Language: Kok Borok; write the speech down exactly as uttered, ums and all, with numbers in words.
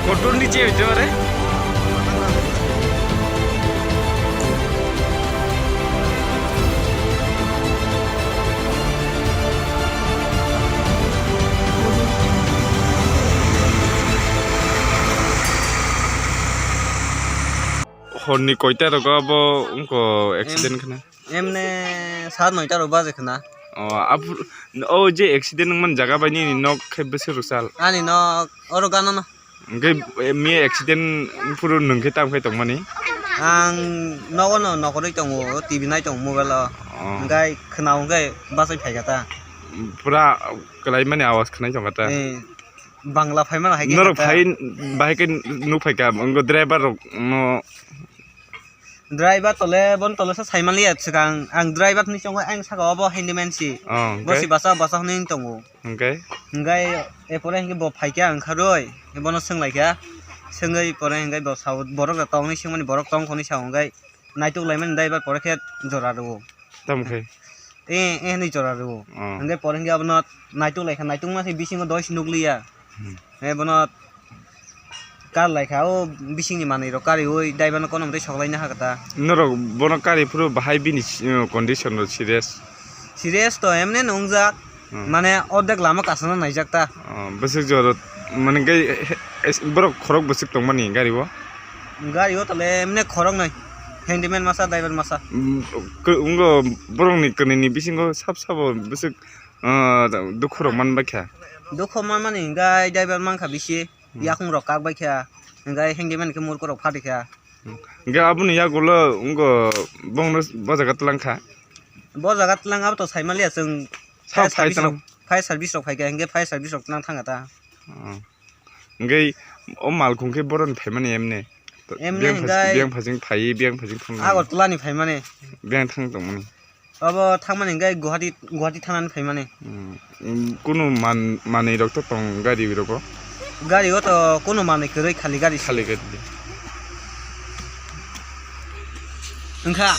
Kotor niche hoito re. Horni koita rogo abo wngkha accident khna? Emne saat noita rok baje khna. O, aphuru, o je accident wngmani jaga bai nini nok khe bwswk rwchal? Ani nok oro gana no. Hwnkhe, eh, miya accident phuru nwng khe tamo khe tongmani? Ang nogo no nokorwi tongo, T V nai tongo mobile o. Oh. Hwnkhe khwnao hwnkhe bachai phaikha ta. Pura kwlaimani awas khwnai tongkha ta. Eh, Bangla phaimano hai khe norok kha ta. Phai, bahai khe nuk phaikha, wngkha driver rok no. Driver tole, bon tole sa saimanliya swkang. Ang driver ni chongo, ang saka obo handyman si. Oh, bo si hwnkhe? Basa, basa hwnwi tongo. Hwnkhe? Hwnkhe, e pore hwnkhe bo phaikha wngkharwi, bono swnglaikha. Swngwi pore hwnkhe bo sao, borok rok tongni swngmani borok tong khoni sao hwnkhe naituk laimani driver pore khe jora rwo. Tamo khe? E, e hwnwi jora rwo. Oh. Hwnkhe pore hwnkhe abono naituk laikha, naituk ma se bisingo doi se nukliya. Hmm. E bono kar laikha, o bisingni manwi rok kariwi driver no kono mwtai soklaina hakha ta. Norok bono kari phuru bahai bini si-, condition rok serious? Serious to emne nungjak, hmm, mane ordek lama kasano naijak ta. Oh, bwswk jora, mane gai, he, he, borok khorok bwswk tongmani gari o? Gari o tole emne khorok nai, handyman masa, driver masa. Mm, kw-, wngkha borokni kwnwini bisingo sab sabo bwswk, ah, dukhu rok man baikha. Dukhu manmani hwnkhe driver mankha bisi, hmm, yakung rok kak baikha, hwnkhe handyman khe murko rok phatikha. Hmm. Hwnkhe aboni yagulo wngkha bongno bo jaga twlangkha. Bo jaga twlang abo to saimanliya chwng. Sa fire service rok, fire service rok phaikha, hwnkhe fire service rok twlang thangkha ta. Oh. Hwnkhe o malkhung khe boroni phaimani emne? Emne biyang phas-, hwnkhe biyang phasing phai, biyang phasing thang. Agartala ni phaimani. Biyang thang tongmani. Obo thangmani hwnkhe Guwahati, Guwahati thanani phaimani. Hmm. Kunu man-, manwi rok to tong gari rogo? Gari o to kunu manwi kwrwi, khali gari se. Khali gari. Wngkha?